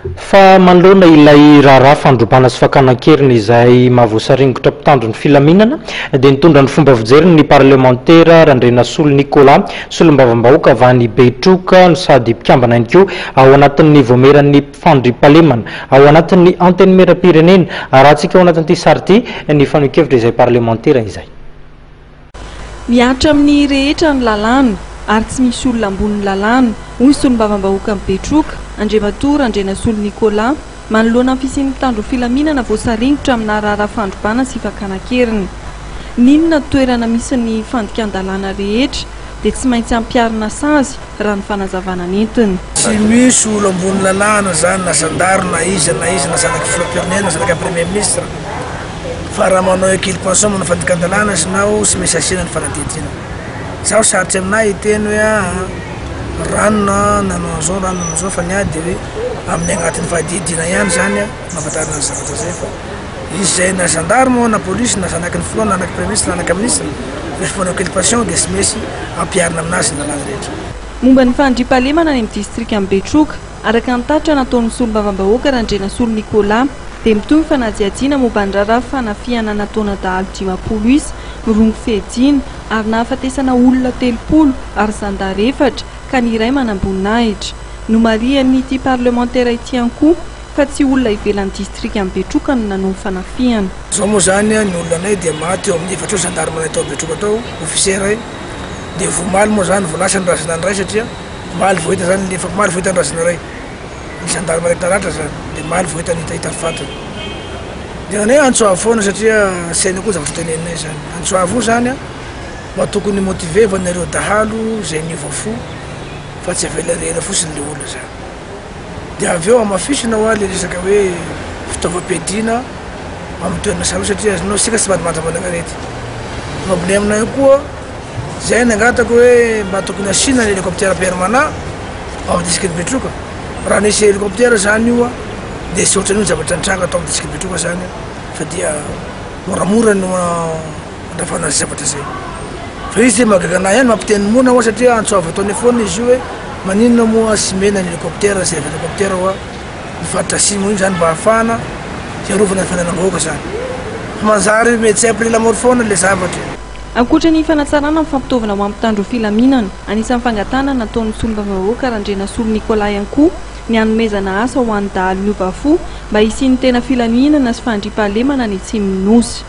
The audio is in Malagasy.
Fa manoloana ilay raharaha fandrobana sy fakana an-keriny izay mahavoasaringotra mpitandro ny filaminana dia nitondra ny fomba fijeriny ny parlemantera Randrianasolo Nicolas, solombavambahoaka avy any Betroka no sady mpikambana ihany koa ao anatin'ny vaomieran'ny fandriampahalemana ao anatin'ny Antenimierampirenena. Arahantsika ao anatin'ity sary ity ny fanehoan-kevitra izay parlemantera izay. Mihatra amin'ny rehetra ny lalàna ary tsy misy olona ambonin'ny lalàna, hoy ny solombavambahoakan'i Betroka, Andriamatoa Randrianasolo Nicolas, manoloana ny fisian'ny mpitandro filaminana voasaringotra amina raharaha fandrobana sy fakana an-keriny. N'inona toerana misy ny fandikan-dalàna rehetra dia tsy maintsy ampiharina sazy, raha ny fanazavana nentiny. Tsy misy olo ambony lalàna zany na zandary na iza na iza na zanaky filoham-pirenena na zanaka premier ministre fa raha manao inculpation manao fandikan-dalàna izy nao tsy maintsy asiana ny fanadihadiana. Zaho sarotry aminahy hiteny hoe aa ranona nanao an'izao ranona nanao an'izao fa ny ahy dia hoe amin'ny agnatin'ny fahadihadiana ihany zany no ahafantarana ny zavatra zay fa Izay na gendarme na police na zanaky ny filoha na anaky premier ministre na anaka ministre rehefa manao inculpation dia tsy maintsy ampiharina aminazy ny lalàna rehetra. Momba ny fandriampahalemana any amin'ny distrikan'i Betroka, araka ny tatitra nataon'ny solombavambahoaka Randrianasolo Nicolas, dia mitohy ny fanadihadiana momba ny raharaha fanafihana nataona dahalo 50 isa mirongo fiadiana ary nahafatesana olona 30 ary zandary efatra ka ny iray manamboninahitra. Nomarihan'ity parlemantera ity ihany koa fa tsy olona ivelan'ny distrikan'i Betroka no nanao ny fanafihana. Zao moa zany ny olona anay dia maty eo amin'ny efatra eo gendarme anay tao Betroka tao, officier ray, dia vao omaly moa zany vao lasa ny razana ny ray satria omaly vao hita zany efa omaly vao hita ny razana ray, ny gendarme raiky naratra zany dia omaly vao hita ny hita ny fatiny. Dia anay antso avo foana satria tsy hainay koa zavatra teneninay zany, antso avo io zany mba tokony motiver vanareo dahalo zay niova fo fa tsy avela irery fotsiny le olona zany. Dia avy eo hamafisina hoa le resaka hoe fitaovam-piadiana amin'ny toerana samihafa satria azonao isika tsy mandimandry manana arety. Problème io koa zay nangataka hoe mba tokony asiana ny hélicoptère permanent ao amin'ny district Betroka. Raha nisy hélicoptère zany io dia tsy ohatran'io ny zavatra nitranga tao amin'ny district Betroka zany fa dia moramora no Andravana azy zavatra zay. Fa izy de mahagaga anah ihany mampiteny moana hoa satria antso avo ataony foana izy io hoe maninona moa tsy mena ny hélicoptère zay avy hélicoptère hoa ny faritra atsimo iny zany mba ahafahana hiarovana ny fananam-bahoaka zany. Fa manjary médecin après la mort foana le zavatra. Ankoatra ny fanatsarana ny fampitaovana ho an'ny mpitandro filaminana, anisan'ny fangatahana nataon'ny solombavambahoaka Randrianasolo Nicolas ihany koa ny hanomezana asa ho an'ny dahalo niova fo mba hisian'ny tena filaminana sy fandriampahalemana any atsimon'ny Nosy.